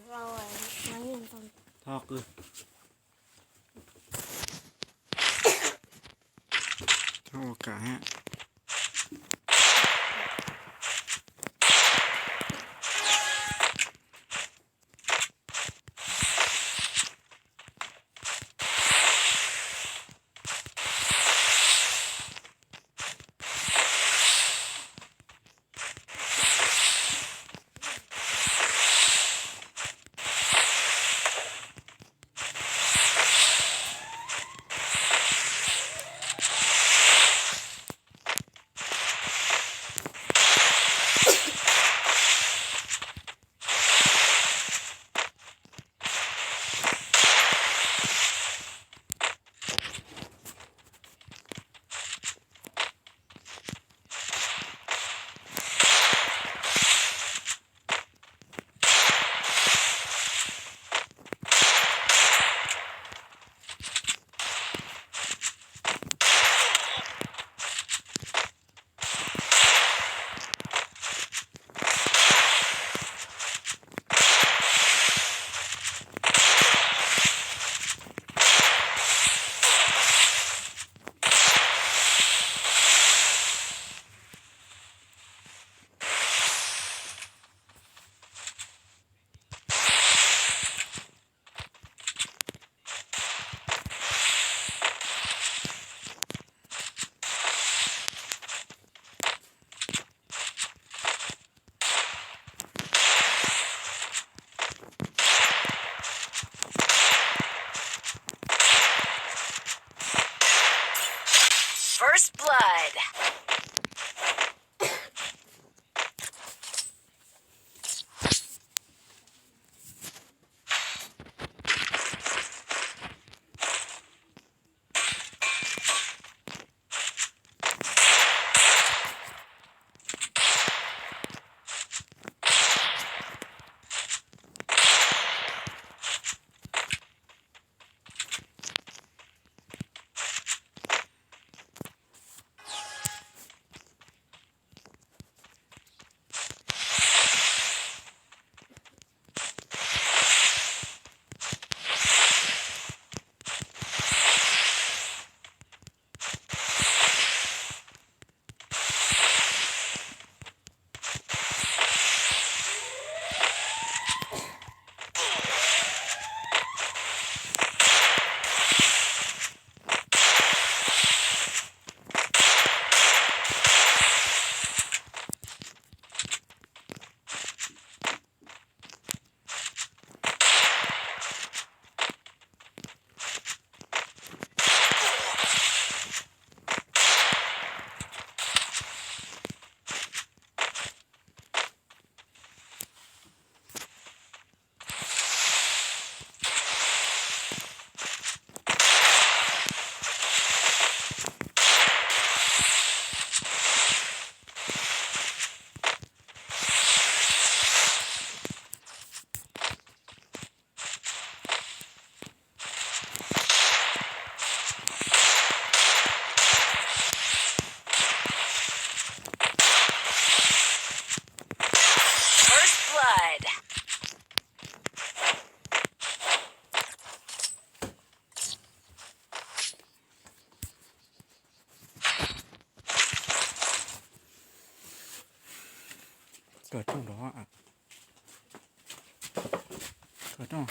Rồi, nói nhìn thôi. Thok ư. Thok cả ha. First blood. ເກີດຈັ່ງດອກອະ ເກີດຈັ່ງ.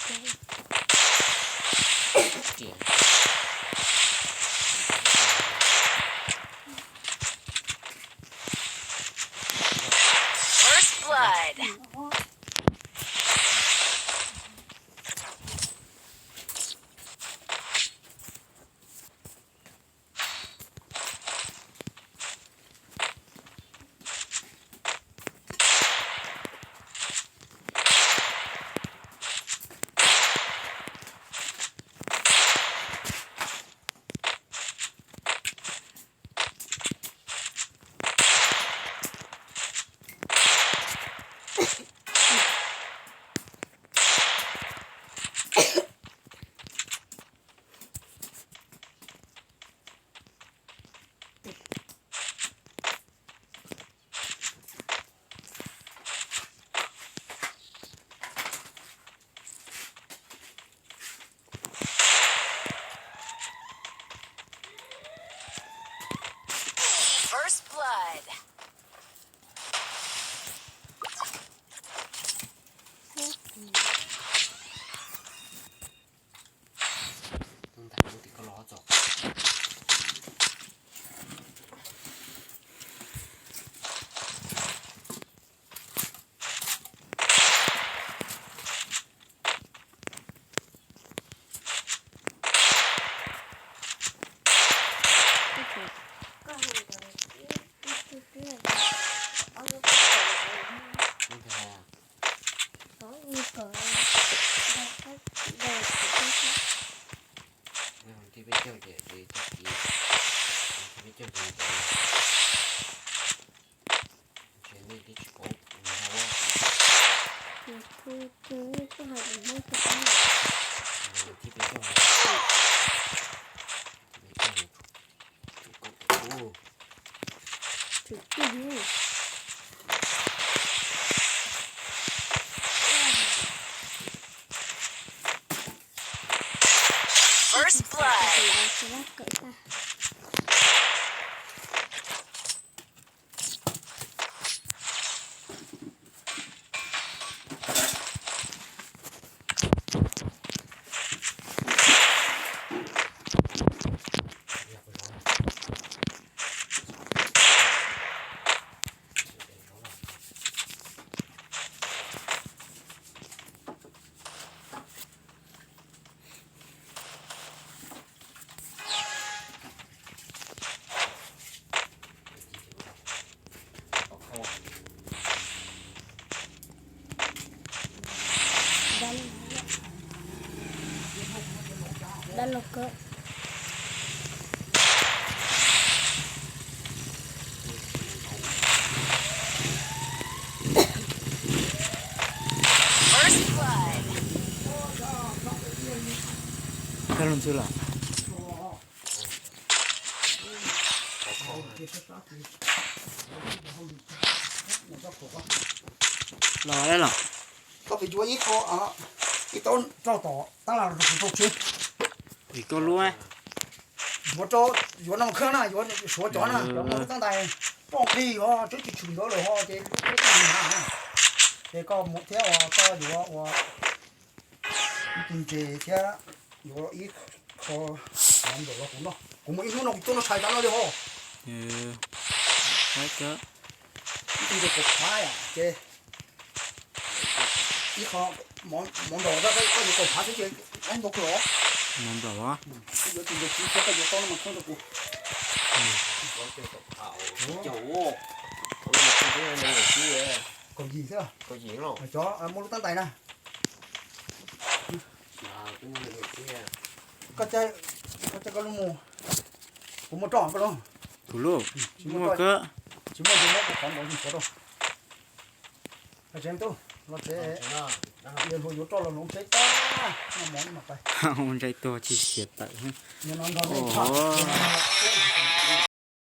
ເກມ First blood. First blood. ລໍໄດ້ເນາະ ກໍໄປຢູ່ອີກເກາະ ອີກຕົ້ນເຈົ້າຕໍ່ ຕັ້ງຫຼັງເຂົາຕົກຊື່ ອີກກໍຮູ້ໄໝ ຢູ່ເຈົ້າ ຢູ່ນຳເຄື່ອງນະ ຢູ່ສວນຈອນນະ ເອີ ຢູ່ຕັ້ງແຕ່ປ້ອງພີເນາະ ຈະຊິເຫຼືອເລີຍເນາະ ເຈ ເຈກໍໝົດແທ້ ກໍຢູ່ວ່າ ກິນເຈເທື່ອ ຢູ່ອີກ ຂໍນ້ຳດອກວ່າ ກູເນາະ ກູມາອີກເນາະ ກູຕົ້ນໃສ່ກັນເນາະເດໂຫ ເອີ ໃສ່ເກີ ກິນເຈກົບຂາຍອ່ະ ເຈ ອີກຂໍໝອນ ໝອນດອກວ່າ ກໍຢູ່ກົບຂາຍເຈ ອັນບໍ່ຄື ໝອນດອກວ່າ ຢູ່ກິນເຈ ເຈກໍຢູ່ຕ້ອງມັນຄົນກັບກູ ເຈົ້າ ໂອ້ ເຂົາເລີຍມາກິນເດ້ ມັນເລີຍຊິເດ້ ເກົາຫຼີເທື່ອ ເກົາຫຼີເນາະ ເຈົ້າ ເອົາໝົດຕັ້ງໃດນະ ອ່າ ເປັນເຮັດເດ້ ກໍຈະ ກໍຈະກໍລຸງໝູ ກູມາຕ້ອງກໍລົງ ກູລູກ ຊິມາເກີ ຊິມາ ຊິມາ ຂໍຂອງບໍ່ມີຂອງດອກ ອາຈານຕູ້ ລາວເຈ ເອີ ເອີ ຢູ່ຕໍ່ລາວລົງໃຈຕາ ມາມອງມາໄປ ເອົາໃຈຕົວທີ່ເສຍໄປ ໂອ້ໂຫ.